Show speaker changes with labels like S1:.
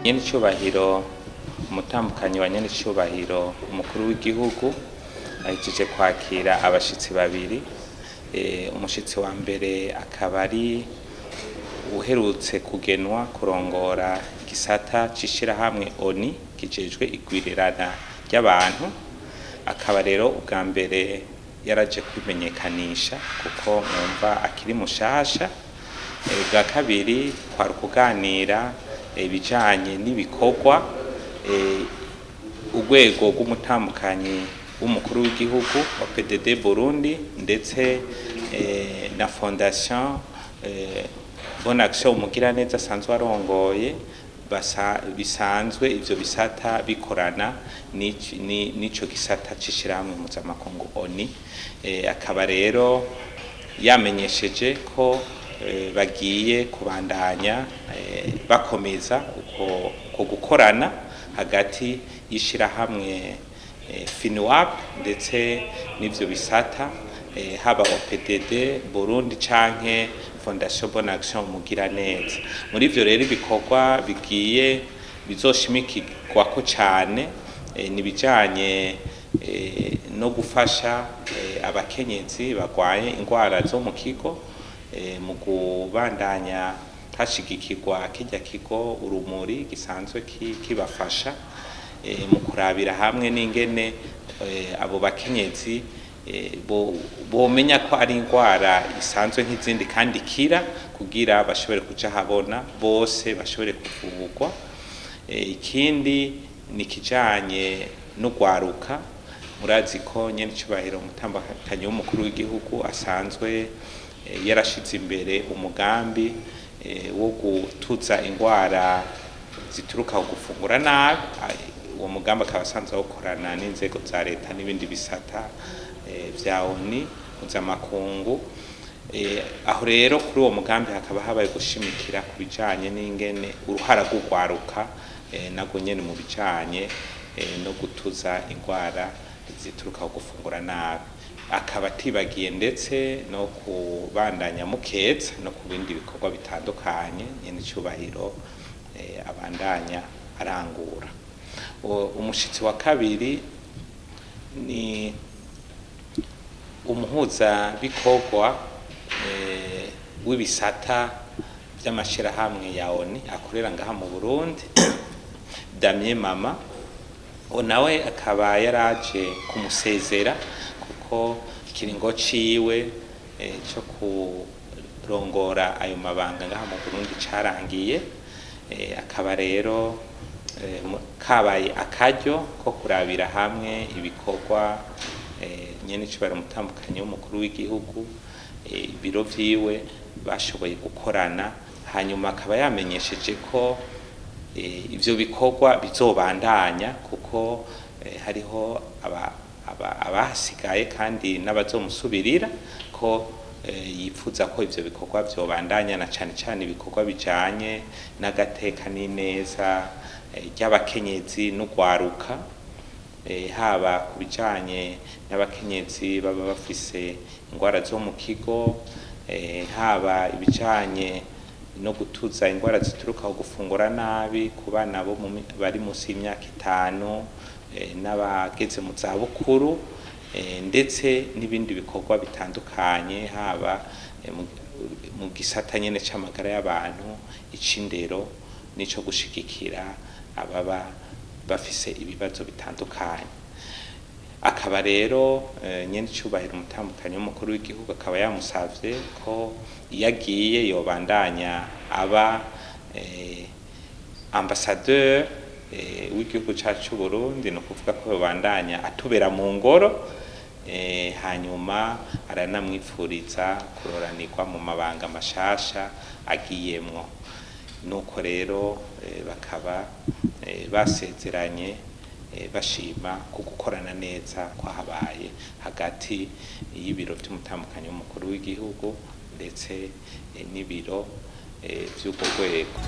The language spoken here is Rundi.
S1: Nyenicubahiro umutambukanyi wa nyenicubahiro umukuru w'igihugu ahejeje kwakira abashitsi babiri. Umushitsi wa mbere akaba ari uherutse kugenwa kurongora igisata c'ishirahamwe ONU kijejwe igwirirana ry'abantu, akaba rero ubwa mbere yaraje kwimenyekanisha kuko mwumva akiri mushasha. Ubwa kabiri kwari ukuganira ibijanye n'ibikorwa urwego rw'umutambukanyi w'umukuru w'igihugu wa PDD Burundi ndetse na Fondation Bonne Action Umugiraneza asanzwe arongoye, bisanzwe ivyo bisata bikorana n'ico gisata c'ishirahamwe mpuzamakungu ONU. Akaba rero yamenyesheje ko bagiye kubandanya bakomeza uko gukorana hagati y'ishirahamwe FINUAP ndetse n'ivyo bisata, haba OPDD Burundi canke Fondation Bonne Action Umugiraneza. Muri ivyo rero ibikorwa bigiye bizoshimikirwako cane ni ibijanye no gufasha abakenyezi bagwaye ingwara zo mu kigo, mu kubandanya hashigikirwa kirya kigo Urumuri gisanzwe kibafasha, mu kurabira hamwe n'ingene abo bakenyezi bomenya ko ari ingwara isanzwe nk'izindi kandi ikira, kugira bashobore kuja habona bose bashobore kuvurwa. Ikindi ni ikijanye n'ugwaruka. Murazi ko nyenicubahiro umutambukanyi w'umukuru w'igihugu asanzwe yarashize imbere umugambi wo gutuza ingwara zituruka ku gufungura nabi. Uwo mugambi akaba asanzwe awukorana n'inzego za leta n'ibindi bisata vya ONU mpuzamakungu. Aho rero kuri uwo mugambi hakaba habaye gushimikira ku bijanye n'ingene uruhara rw'ugwaruka narwo nyene mu bijanye no gutuza ingwara zituruka ku gufungura nabi. Akaba atibagiye ndetse no kubandanya mukeza no ku bindi bikorwa bitandukanye nyenicubahiro abandanya arangura. Umushitsi wa kabiri ni umuhuzabikorwa w'ibisata vy'amashirahamwe ya ONU akorera ngaha mu Burundi, Damien Mama. Uwo nawe akaba yaraje kumusezera kuko ikiringo ciwe co kurongora ayo mabanga ngaha mu Burundi carangiye. Akaba rero kabaye akaryo ko kurabira hamwe ibikorwa nyenicubahiro umutambukanyi w'umukuru w'igihugu, ibiro vyiwe bashoboye gukorana. Hanyuma akaba yamenyesheje ko ivyo bikorwa bizobandanya kuko hariho abahasigaye kandi n'abazomusubirira, ko yipfuza ko ivyo bikorwa vyobandanya na cane cane ibikorwa bijanye n'agateka n'ineza ry'abakenyezi n'ugwaruka, haba ku bijanye n'abakenyezi baba bafise ingwara zo mu kigo, haba ibijanye no gutuza ingwara zituruka ku gufungura nabi ku bana bo bari munsi y'imyaka 5 n'abageze mu zabukuru, ndetse n'ibindi bikorwa bitandukanye, haba mu gisata nyene c'amagara y'abantu, ic'indero n'ico gushigikira ababa bafise ibibazo bitandukanye. Akaba rero nyenicubahiro umutambukanyi w'umukuru w'igihugu akaba yamusavye ko iyo agiye yobandanya aba ambassadeur w'igihugu cacu c'Uburundi, ni ukuvuga ko yobandanya atubera mu ngoro. Hanyuma aranamwipfuriza kuroranirwa mu mabanga mashasha agiyemwo. Nuko rero bakaba basezeranye bashima ku gukorana neza kwahabaye hagati y'ibiro vy'umutambukanyi w'umukuru w'igihugu ndetse n'ibiro vy'urwo rwego.